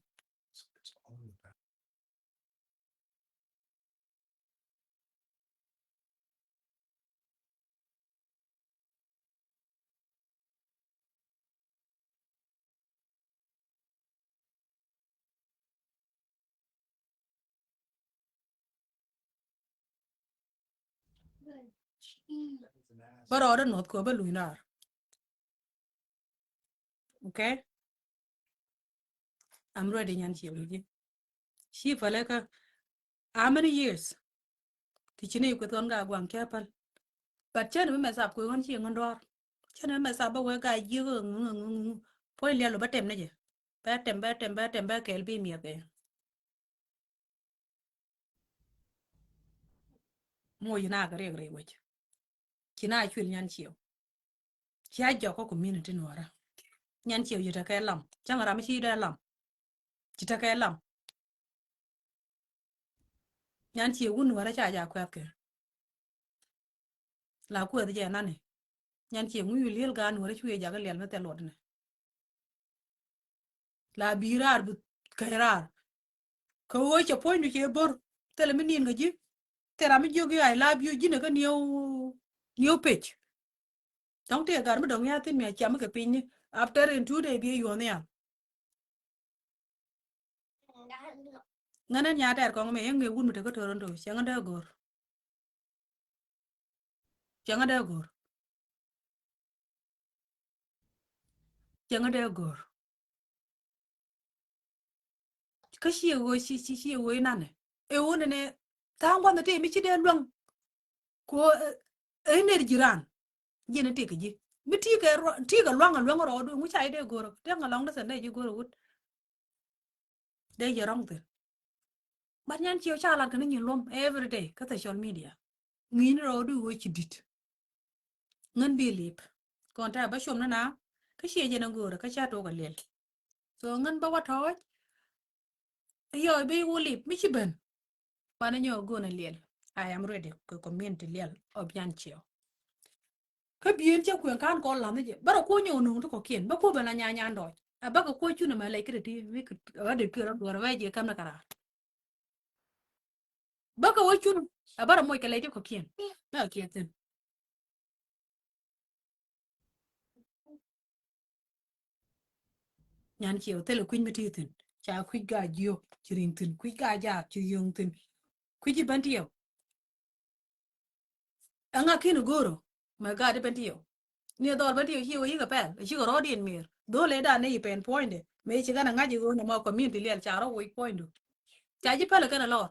Bä rɔɔdä nuɔth kɛ bä luny raar. Okay? I'm ready, Nyan Ciëw, ji̱. Ci päl ɛ kä how many years? Ti ci ni kueth ɣän ka guaŋ cä päl. But cä ni mi mess up kueth ɣän ci ŋän duaar. Cä ni mi mess up bä wee ka jiek ŋu ŋu ŋu ŋu. Puɔ̱ny liɛl bä tɛm ni jɛ. Bä tɛm, bä tɛm, bä tɛm, bä kɛɛl bi miɛth kɛ. Moc na kɛ riɛk riɛk wec. Ci na cuil Nyan Ciëw. Cia jɔk kä community Nuɔrä. Nyan Ciëw ci tekɛ lam. Cäŋ ram ci dee lam. Ci tekɛ lam. Nyan Ciëw wun Nuɔrä ca ja kuɛth kɛ. La kuɛth jɛ nani. Nyan Ciëw ŋu liel gaat Nuɔrä cuɛ jakä liɛl mi thil luɔt ni. La bi raar bi kɛc raar. Kä ɣöö cɛ puɔ̱nydu cɛ bor. Thilɛ mi nin kä ji̱. Thil ram mi jiök i̱ I love you ji̱n ɛ kä new, new page. Tɔ̱ŋ tëë gat mi dɔ̱ŋ ya̱ thi̱n mi a ciam mi kɛ piny ni. After in two day bi ɛ yuɔ̱ɔ̱n nhial. Ŋänä nya tɛɛr kɔŋ mi yäŋ ŋëë wut mi te kä Toronto cäŋä dee go̱r. Cäŋä dee go̱r. Cäŋä dee go̱r. Kä ciɛ ɣöö ci, ci, ciɛ ɣöö inanɛ. Ɛ ɣöö nɛnɛ tha̱a̱ŋ gua̱nh ti mi ci dee luäŋ. Ko ɛ, ɛ ner ji̱ raan. Ji̱n ɛ ti kɛ ji̱. Mi ti kɛ rɔ-, ti kɛ lua̱ŋ ɛ luäŋ rɔɔdu ŋu ca i̱ dee go̱r. Tɛŋ ɛ lɔŋ dee sɛn dee ji̱ go̱r ɛ wut. Dee yɛ rɔ̱ŋ thi̱n. But Nyan Ciëw ca lat kɛ ni nyin luɔ̱m every day kä social media. Ŋi̱i̱ni rɔɔdu ɣöö ci di̱t. Ŋän bi lip. Kɔn tɛ bä cuɔm ni na kä ciɛ jɛn a go̱o̱rä kä ca tok a liɛl. So ŋän bä wa tɔɔc. Yɔ bi wä lip mi ci ben. Banɛ nyɔ go̱o̱n a liɛl. I am ready kɛ community liɛl of Nyan Ciëw. Kä bi̱i̱n cä kuëŋ ka̱n kɔn la̱th ni jɛ bärɛ kuɔ nyɔk no̱o̱ŋ ti kɔ̱kiɛn bä kuɔ ben la Nyan Nyan Dɔɔc. A bäkɛ kuɔ cunɛ mɛ lɛc kä ti ti wi̱i̱ kɛ ɣä dee kuëë rɔ duɔrɛ wee jɛ käm ni kɛ raar. Bäkɛ wä cun a bärɛ moc kɛ lɛc ti kɔ̱kiɛn. Bä kiɛ thi̱n. Nyan Ciëw thilɛ kui̱c mi ti thi̱n. Ca kui̱c gaa jiök ci ri̱ŋ thi̱n. Kui̱c gaa jaak ci yöŋ thi̱n. Kui̱c i̱ Bentiɛw. Ɛŋa ki̱n i̱ go̱o̱rä mɛ gaat i̱ Bentiɛw. Ni dhɔl Bentiɛw ci wä yikɛ pɛl ci kɛ rɔɔdiɛn mi̱er. Dho̱l ëëdan ni i̱ pɛn puɔ̱nydɛ mëë ci kɛn ɛ ŋa̱c i̱ ɣöö nɔmɔ community liɛl ca rɔ woc puɔ̱nydu. Ca ji̱ päl ɛ kɛn ɛ lɔr.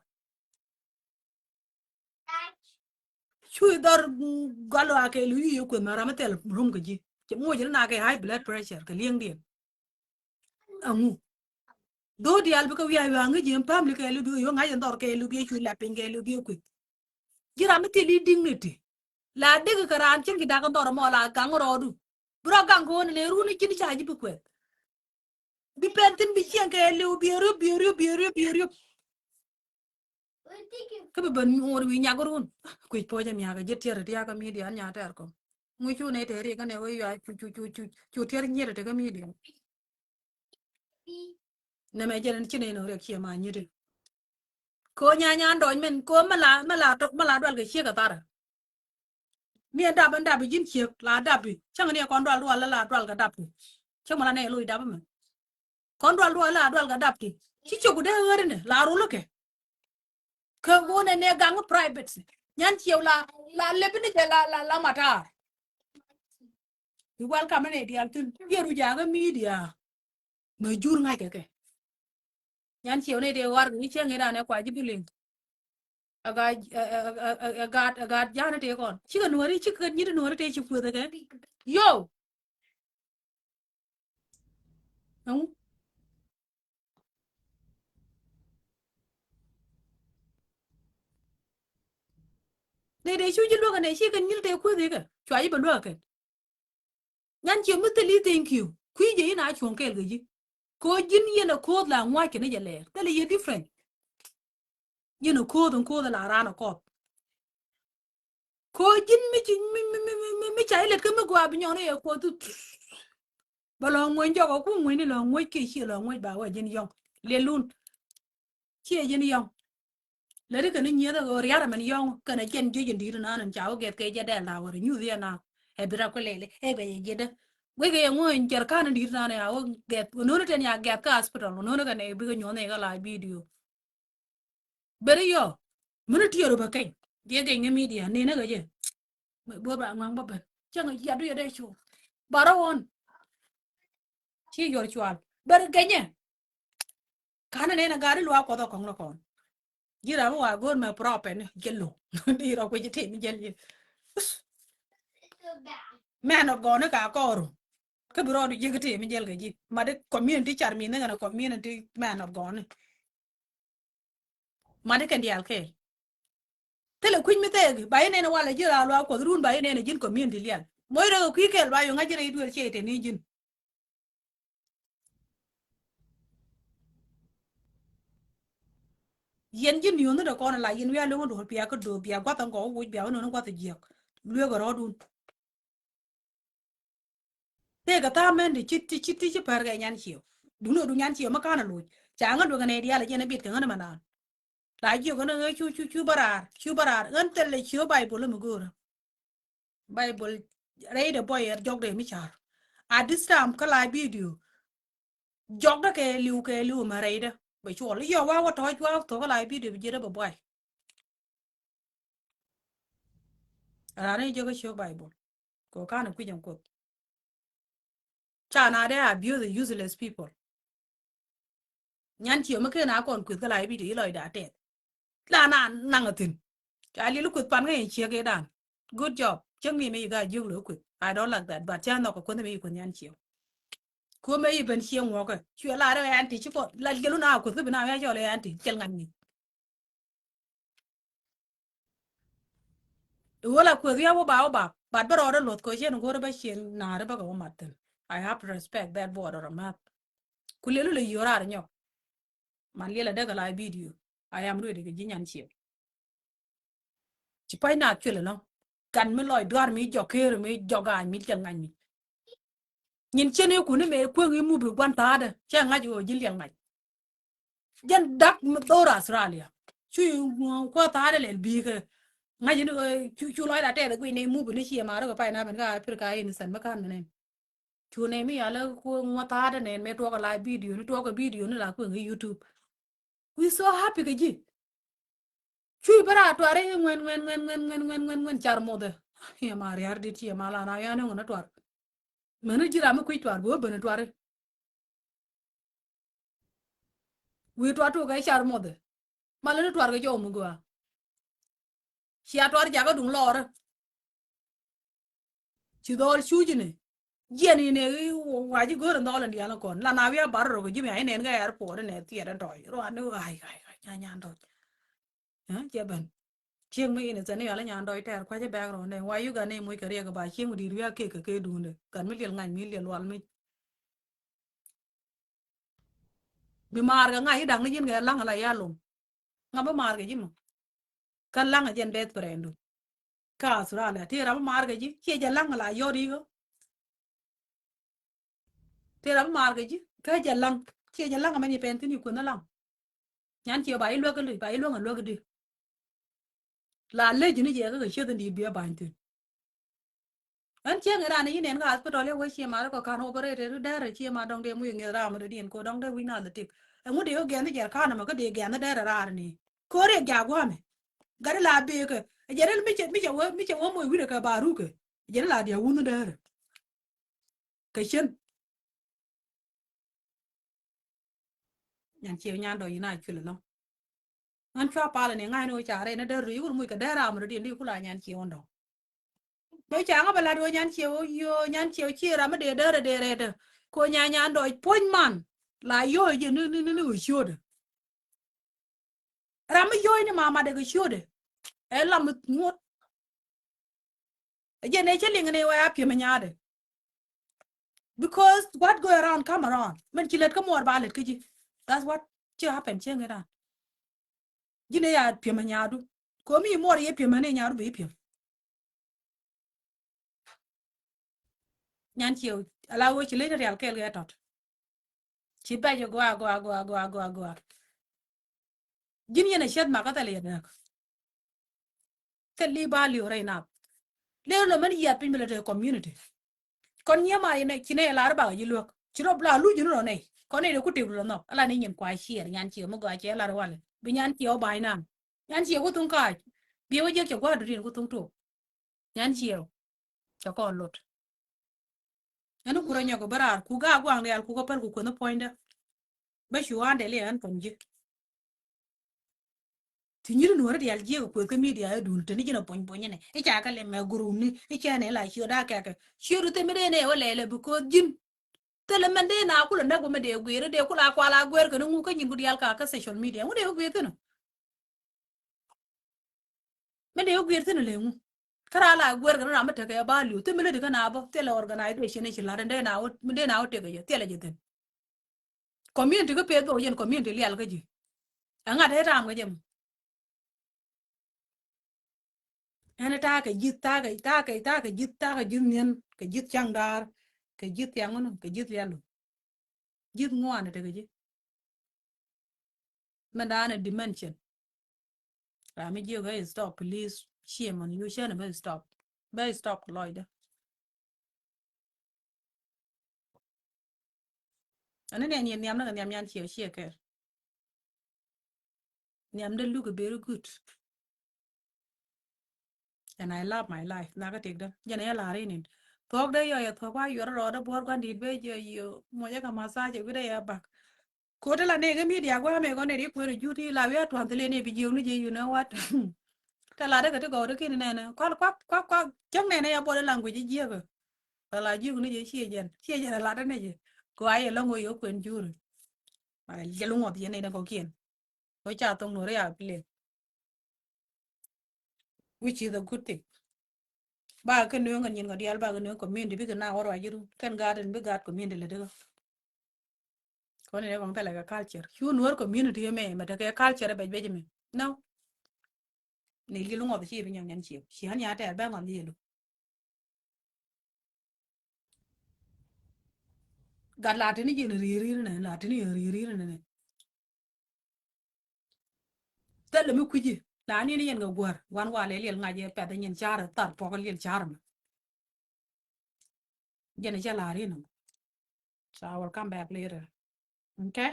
Cu i̱ dhɔr, mm, gɔl wa kɛ lu i̱ yɛ kueth mɛ ram i̱ thɛl rum kɛ ji̱. Cɛ moc ni na kɛ high blood pressure kɛ li̱eŋdiɛn. Aŋu. Dho̱o̱ diaal bikɛ wi̱i̱ a wi̱i̱ a ŋäc ji̱ ɛn family kɛ li̱w bikɛ yo̱o̱ ŋa̱c ɛn dhɔr kɛ li̱w bi ɛ cu lap piny kɛ li̱w bi ɛ kueth. Ji̱ ram mi thil i̱ dignity. La dek kɛ raan cieŋ ci dak ɛn dhɔr ɛmɔ la gaŋ rɔɔdu. Bi rɔ gaŋ kɛ ɣöö nɛ run i̱ ji̱n ca ji̱ bi kueth. Bi pɛn thi̱n bi cieŋ kɛ li̱w bi ɛ riöp bi ɛ riöp bi ɛ riöp bi ɛ riöp. Kä bi ben ŋuɔt wi̱i̱ nyak run. Kui̱c puɔ̱cä miakä ji̱ tiɛr tiakä media nya tɛɛr kɔm. Ŋui̱ cu nɛ tɛɛr ikä nɛ wee yua cu cu cu cu cu tiɛr nyiet tekä media. Nɛ mɛ jɛn ci nɛ nɔ riɛk ciɛ ma nyiet. Ko nya nya dɔny mɛn ko mɛ la mɛ la tɔ mɛ la dual kɛ ciek kɛ tharɛ. Mi ɛn dap ɛn dap i̱ ji̱n ciek la dap i̱ cäŋ ni ɛ kɔn dual dual la dual kɛ dap i̱ cäŋ mɛ la nɛ loc dap i̱ mɛ. Kɔn dual dual la dual kɛ dap ti. Ci cok dee ɣäri ni la rul kɛ. Kɛ ɣöö nɛ nɛ gaŋ private. Nyan Ciëw la la lep ni jɛ la la la matar. Bi welcome ni dial tin. Yɛ ru jakä media. Mɛ jur ŋa̱c kɛ kɛ. Nyan Ciëw ni dee war kɛ ni cieŋ idan ɛ kua ji̱ bi liŋ. A gaat a gaat a gaat ja̱a̱n tëë kɔn cikɛ nuɔ̱ri cikɛ nyit nuɔ̱ri tëë ci kueth kɛ. Yo. Ɛŋu. Dee dee cu ji̱ luäk ɛnɛ cikɛ nyit tëë kueth kɛ cua ji̱ bɛ luäk kɛ. Nyan Ciëw mi thil i̱ thank you kui̱ jɛ in a cuɔ̱ŋ kɛɛl kɛ ji̱. Kɛ ɣöö ji̱n yɛn ɛ ko̱o̱th la ŋua̱c kɛn jɛ lɛɛr thilɛ yɛ different. Yɛn ɛ ko̱o̱th ɛn ko̱o̱th ɛ la raan ɛ kɔp. Kɛ ɣöö ji̱n mi ci mi mi mi mi mi ca ilɛt kä mi gɔaa bi nyɔn i̱ ɛ ko̱o̱th. Bɛ lɔ ŋueny jɔk ɛ ku ŋueny ni lɔ ŋueny kiɛ ciɛ lɔ ŋueny ba wɛ ji̱n yɔ̱ŋ lɛlun. Ciɛ ji̱n yɔ̱ŋ. Lɛ ti kɛn i̱ nyieth ɛ ɣöö ria̱r ɛmɛn yɔ̱ŋ kɛn ɛ jiɛn jiec in di̱i̱t inan in ca wä gɛth kɛ jɛ dɛl na wä rɛ nyuth yɛn na. Ɛ bi rap kä lɛli ɛ bɛ yɛ jiɛdä wekɛ yɛ ŋueny jɛr ka̱n in di̱i̱t inan ɛ a wä gɛth wä no̱o̱ni tɛn ya gɛth kä hospital wä no̱o̱ni kɛn ɛ bikɛ nyuɔ̱th ɛ kɛ la video. Beri yɔ mini tiɛɛr wä bä keny. Jiɛ geny ŋä media ni ni kɛ jɛ. Bä ba ŋaŋ bä ben cäŋ yat du yɛ dee cu. Ba rɔ ɣɔn. Ci yuɔr cual bär genyɛ. Kanɛ nɛn a gari luaak Kuɔth ɔ kɔŋ ni kɔn. Ji̱ ram mi wa go̱o̱r mɛ propɛn ni jɛ lo̱. Di rɔ kuec i̱ tim jɛl yɛ. Mɛn ɔ gɔni ka kɔɔru. Kä bi rɔɔdu ji̱ ki tim jɛl kɛ ji̱. Madi community car mi ni kɛn a community mɛn ɔ gɔni. Madi kɛn diaal kɛɛl. Thilɛ kui̱c mi thɛɛk ba yɛ nɛn a walɛ ji̱ raa luaak Kuɔth run ba yɛ nɛn a ji̱n community lial. Moc rɛ kɛ kui̱ kɛɛl ba yɛ ŋa̱c ji̱ rɛy duël ciɛ itɛ ni ji̱n. Yɛn ji̱ niööŋ ni dee kɔn la yɛn wi̱i̱ a lo̱ŋ duɔ̱ɔ̱r bia kä do̱o̱k bia gua̱th ɛn gɔw wuc bia wä nööni gua̱th jiäk. Lueek ɛ rɔɔdun. Tëëkɛ tha̱a̱ŋ mɛn ti ci ti ci ti ci pär kɛ Nyan Ciëw. Duŋni ɣöö duŋ Nyan Ciëw mi ka̱n a loc ca ŋä duëkɛ nɛy diaal a jiɛn a biɛt kɛ ŋän ɛmɛ naan. La jiök ɣän ɣän cu cu cu bä raar cu bä raar ɣän thilɛ ciö Baibol mi go̱o̱rä. Baibol rɛydɛ buɔy ɛ jɔkdɛ mi ca̱r. At this time kä la video jɔkdä kɛ li̱w kɛ li̱w mɛ rɛydä bɛ cuɔl i̱ yɔ wa wä tɔ̱ɔ̱c wa thok kä la video bi jiɛtdä bɛ buay. Raan i̱ jɛ kä ciök Baibol kɛ ɣöö ka̱n ɛ kui̱c ɛn Kuoth. Ca na dee abuse the useless people. Nyan Ciëw mi ken a kɔn kueth kä la i̱ bi ti i̱ lɔcda tɛth. La na naŋ a thi̱n. Ca liɛl i̱ kueth pan kä in ciek i̱ dan. Good job. Cäŋ ni mi i̱ ga jiök lo̱ i̱ kueth. I don't like that but ca nhɔk a kueth mi i̱ kueth Nyan Ciëw. Kuoth mi i̱ ben ciek ŋuɔkä cuɛ la rɛ ɛn ti ci kɔn la gelu na kueth kä bi na wia cɔl ɛn ti cɛl ŋa̱c ni. I̱ wä la kueth wi̱i̱ a wä ba wä ba bat bä rɔɔdä luɔth kɛ cien go̱o̱rä bä cien na̱a̱ri bä kɛ wä mat thi̱n. I have to respect that border of math. Ku liɛlu lɛ yiöör raar nyɔk. Man liɛl a däk a la video. I am ready kɛ ji̱ Nyan Ciëw. Ci pa̱c na cuël ɛnɔ. Gat mi lɔc dua̱r mi jɔk keer mi jɔk gaany mi cɛ ŋa̱c mi. Nyin cien i̱ kuni mëë kueŋ i̱ mup i̱ gua̱n tha̱a̱dä cɛ ŋa̱c i̱ ɣöö ji̱ liɛl ŋa̱c. Jɛn dak mi dhor Australia cu i̱ ŋuɔ̱ɔ̱ŋ kuäär tha̱a̱dä lɛl bi̱i̱ kɛ ŋa̱c i̱ ni ɣöö cu cu lɔcda tɛth i̱ guic ni mup i̱ ni ciɛ ma̱a̱r i̱ kɛ pay na ben kä Africa i̱ ni sɛn mi ka̱n mi nɛn. Cu nɛy mi yalä kuäär ŋuɔ̱ɔ̱ŋ tha̱a̱dä nɛn mëë tuɔɔk ɛ la video ni tuɔɔk ɛ video ni la kueŋ i̱ YouTube. We so happy kɛ ji̱. Cuy bä raa tuar i̱ ŋuɛn ŋuɛn ŋuɛn ŋuɛn ŋuɛn ŋuɛn ŋuɛn ŋuɛn car mothɛ. Ciɛ ma riar dit ciɛ ma la na yan i̱ ŋun i̱ tuar. Mɛn i̱ ji̱ ram i̱ kui̱ tuar bi wä ben i̱ tuar i̱. Wi̱i̱ tuar tuɔk kɛ car mothɛ. Ma lät i̱ tuar kɛ jɔw mi gɔaa. Cia tuar jakä duŋ lɔɔrä. Ci dhɔl cuc ni. Jiɛn inɛ i̱ wa ji̱ go̱o̱r in dhɔl in diaal in kɔn la na wi̱i̱ a bar rok ji̱ mi a inɛn kɛ airport inɛ thiɛt in tɔy ruan ni ɣa̱c ɣa̱c ɣa̱c nyan nyan tɔc. Ɛ cɛ ben. Cieŋ mi in thɛn i̱ yal in nyan dɔc tɛɛr kua̱c i̱ bɛɛk rɔɔdɛ wa yuk gan i̱ muc kɛ riɛk i̱ ba cieŋ mi di̱i̱t wi̱i̱ a kek kɛ kee duundɛ gan mi liɛl ŋa̱c mi liɛl lual mi. Bi maar kɛ ŋa̱c i̱ da̱ŋ ni ji̱n kɛ la̱ŋ ala ya lom. Ŋa bi maar kɛ ji̱ mɔ. Kä la̱ŋ a jɛn beth pɛrɛndu. Kä Australia ti ram bi maar kɛ ji̱ ciɛ jɛ la̱ŋ ala yɔt ikä. Ti ram bi maar kɛ ji̱ kä jɛ la̱ŋ ciɛ jɛ la̱ŋ a mɛn i̱ pɛn thi̱n i̱ kuänh a la̱ŋ. Nyan ciɛ ba i̱ luäk i̱ luc ba i̱ luäŋ a luäk i̱ di. La lec ni jɛ kä kɛ cieth in di̱i̱t bi a ba̱ny thi̱n. Ɣän cieŋ iran i̱ nɛn kä hospital i̱ wee cie ma ri kɔ kan operate ri dɛr cie ma dɔŋ dee muc ŋi̱eth ram ri diɛn ko dɔŋ dee wi̱c na lɛ tik. Ɛŋu dee wä gɛn ni jɛr kan ɛmɛ kä dee gɛn ni dɛr rar ni. Ko ri jak gua̱mɛ. Gari la bee kɛ jɛr mi cɛ mi cɛ wä mi cɛ wä muc wi̱rɛ kɛ ba rukɛ. Jɛr la diɛ wun ni dɛr. Kɛ cien. Nyan ciɛ nyan dɔ yina cuil lɔ. Ŋän cua palä ni ŋa̱cni wä ca rɛy ni dee rui wur muc kɛ dee ram rɔ diɛn di kula nyan ciɛ wä dɔ̱ŋ. Bɛ ca ŋä bɛ lat wä nyan ciɛ wä yo nyan ciɛ wä ciɛ ram mi dee dee rɛ dee rɛ dee. Ko nya nyan dɔc puɔ̱ny man la yo jiɛ ni ni ni ni wä ciötdɛ. Ram mi yo ni mama dee kɛ ciötdɛ. Ɛ lam mi ŋuɔ̱t. Ɛ jɛn ɛ cä liŋ ni wɛ a piɛmɛ nyaatdɛ. Because what go around come around. Mɛn ci lät kä muɔɔr ba lät kä ji̱. That's what ci happen cieŋ iran. Ji̱n ɛ ya piɛmɛ nyaatdu. Komi muɔɔr yɛ piɛmɛ ni nyaatdu bi piɛm. Nyan ciɛ ala wee ci lec rial kɛɛl kɛ tɔt. Ci bɛc i̱ gɔaa gɔaa gɔaa gɔaa gɔaa gɔaa. Ji̱n yɛn ɛ cieth makä thil yɛ dääk. Thil li ba li̱w rɛy nath. Ler lɔ mɛn yiath piny mi lɛ te community. Kɔn nyiɛ ma yɛn ci nɛ lar bakɛ ji̱ luäk ci rɔ la luc ji̱n rɔ nɛy kɔn nɛy de ku tëk rɔ nhɔk ala ni nyin kua ciɛɛr nyan ciɛ mi gɔaa ciɛ lar walɛ bi nyan ciɛ wä ba̱ny naŋ. Nyan ciɛ wä thuŋ kaac. Biɛ wä jiäk cɛ gua̱a̱r dutin ku thuŋ tuɔɔk. Nyan ciɛw. Cɛ kɔn lot. Ɛn kurɛ nyɔk bä raar ku ga guaŋ diaal ku kä päl ku kuänh puɔ̱nydä. Bä cu ɣa̱a̱n dee liɛ ɣän puɔ̱ny ji̱. Ti nyiri nuɔ̱ɔ̱ri diaal jiɛk kueth kä media ɛ duun teni ji̱n ɛ puɔ̱ny puɔ̱ny ni i̱ ca kɛ lɛ mɛ gurumni i̱ cɛ ni la ciöt a kɛkɛ ciöt u themi dee ni ɛ wä lɛlɛ because ji̱n. Thilɛ mɛn dee na kulɛ näk wä mɛ dee guiir dee kula kual a guɛɛr kɛn ŋu kä nyin ku diaal ka kä social media ŋu dee wä guiir thin. Mi dee wä guiir thin lɛ ŋu. Kä raa la guiir kɛn ram mi tekɛ ba liu thin mi lä di kä na bä thilɛ organization ni ci la̱t dee na wä dee na wä tekɛ jɛ thilɛ jɛ thin. Community kä peth bä wä yɛn community lial kä ji̱. Ɛŋa te tam kɛ jɛ mɔ. Ɛn ta̱a̱ kɛ ji̱th ta̱a̱ kɛ ta̱a̱ kɛ ta̱a̱ kɛ ji̱th ta̱a̱ kɛ ji̱th niɛn kɛ ji̱th caŋ daar kɛ ji̱th thiaŋ wun kɛ ji̱th lialu. Ji̱th ŋuan tekɛ ji̱. Mɛn da̱a̱n ɛ dimension. Ram mi jiök ɛ stop please. Shame on you cɛn ɛ bä stop. Bä stop lɔcdä. Ani nɛ ni nhiam ni kɛ nhiam nyan ciɛ ciɛ kɛr. Nhiam dee look very good. And I love my life. Nakä tëkdä jɛn ɛ la̱r inin thuɔ̱k dee yɔ yɛ thuɔ̱k wa yuɔr rɔɔdä buɔr gua̱n di̱t ben jɛ yɔ muɔcä kɛ massage wi̱dɛ yɛ bak. Ko̱t la nɛ kɛ media gua̱a̱ mɛ kɔn nɛ ri kueer jut ti la wi̱i̱ a tua̱n thilɛ nɛ bi jiök ni jɛ you know what. Tɛ latdä kɛ ti gɔw ti kin nɛnɛ kual kuak kuak kuak cäŋ nɛnɛ ya body language jiäkä. Tɛ la jiök ni jɛ ciɛ jɛn ciɛ jɛn a latdä ni jɛ. Kɛ wa yɛ lɔŋ wä yɛ kuɛn juri. Jɛ luŋ ŋuɔth yɛn nɛnɛ kɔkiɛn. Wä ca thoŋ nuɔri a play. Which is a good thing. Ba kɛ nööŋ kɛ nyin kɛ diaal ba kɛ nööŋ community bikɛ na wä ruac ji̱ run kɛn gaat in bi gaat community lɛ dikä. Kɔn in ɛ kɔŋ thilɛ kɛ culture cu nuɔr community mɛ mɛ tekɛ culture ɛ bɛc bɛc mɛ no. Ni liɛl ŋɔth ci bi nyɔŋ nyɛn ciëw ci ɣän ya tɛɛr bɛ ŋɔth liɛlu. Gat la tini ji̱n ri̱i̱ri̱i̱r nɛ la tini yɛ ri̱i̱ri̱i̱r nɛ. Thilɛ mi kui̱ci na ni ni yɛn kɛ guäär wan walɛ liɛl ŋa̱c yɛ pɛth nyin ca̱r thar puɔk liɛl ca̱r mɛ. Jɛn cɛ la̱r inɔ. So I will come back later. Okay.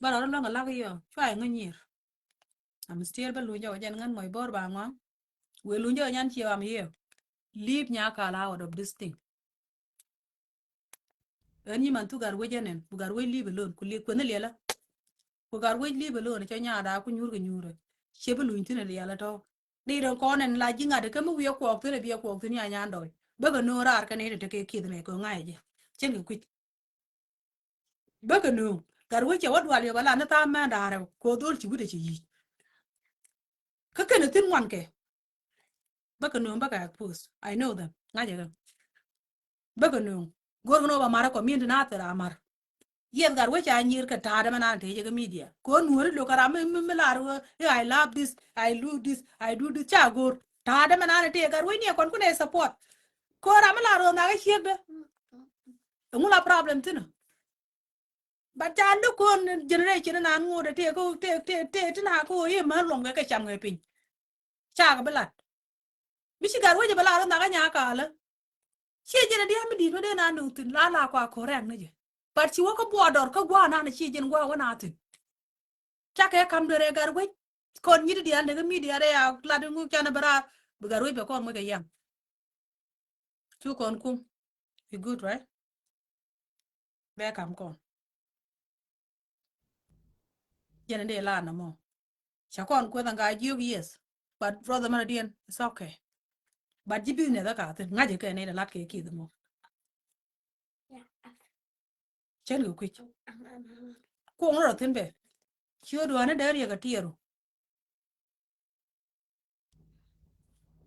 Bä rɔɔdä luäŋ kɛ la̱k yɔ cua yɛ ŋäc nyier. I'm still bä lunyä wä jɛn ŋän mɔc bo̱r ba ŋuaŋ. Wëë lunyä wä nyan ciɛ wam yɛ. Leave Nyakal out of this thing. Ɣän nyi man thuk gat wec ɛnɛn ku gat wec leave alone ku liek kueth ni liɛlä. Ku gat wec leave alone cɛ nyaada ku nyuur kɛ nyuurä. Ciɛ bi luny thi̱n liɛlä tɔ̱. Ni rɛn kɔn ɛn la ji̱ ŋa̱t kä mi wiɛ kuɔɔk thi̱n ɛ biɛ kuɔɔk thi̱n ya nyan dɔɔc bäkɛ nööŋ raar kɛ ni ti tekɛ kieth nɛ kɛ ŋa̱c jɛ. Cɛn kɛ kui̱c. Bäkɛ nööŋ gat wec cɛ wä dual yɔ bɛ la ni tha̱a̱ŋ mɛn da̱a̱rɛ kɛ ɣöö dho̱l ci wi̱cdɛ ci yic. Kä kɛn thi̱n ŋuan kɛ bäkɛ nööŋ bäkɛ expose. I know them. Ŋa̱cɛ kɛ bäkɛ nööŋ go̱r kɛn ɣöö ba ma̱r ɛ community na thil a ma̱r. Yieth gat wec ca nyiir kɛ ta̱a̱dä mɛ nan tëë jɛ kɛ media kɛ ɣöö nuɔ̱ɔ̱ri lo̱k kɛ ram mi mi lar ɣöö I love this, I do this, I do this ca go̱r ta̱a̱dä mɛ nan tëë gat wec ni ɛ kɔn kunɛ support. Kɛ ɣöö ram mi lar ɣöö nhakɛ ciekdä. Ɛŋu la problem thi̱n ɔ? But ca lo̱k kɔn generation nan ŋot ɛ tëë kä tëë tëë tëë ti na kä ɣöö i̱ män luɔ̱ŋ kɛ kɛ cam kɛ piny. Cakɛ bi lat mi ci gat wec ɛ bi lat ɣän nhak ɛ Nyakal ɛ. Ciɛ jɛn ɛ dia̱a̱ mi di̱i̱t mi dee na nöŋ thi̱n la la kua correct ni jɛ. But ci wä kä buɔɔdɔr kä gua̱a̱ nan ɛ ciɛ jɛn gua̱a̱ wä na thi̱n. Cakɛ kam duerɛ gat wec kɔn nyi̱t diaal ni kä media rɛ a lat in ŋuk canɛ bi raar bi gat wec bɛ kɔn wec kɛ yam. Cu kɔn kum. Bi good, right? Bɛ kam kɔn. Jɛn in dee la nɔmɔ. Ca kɔn kueth ɛn ka jiök yes. But brother mɛn adiɛn, it's okay. But ji̱ business ɛ ka thi̱n ŋa̱c kɛ ni lat kɛ kieth mɔ. Cɛn kɛ kui̱c. Kuɔŋ rɔ thi̱n bɛ. Ciöt dua̱a̱ni dee riɛk ɛ tiɛɛru.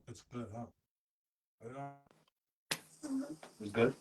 It's good.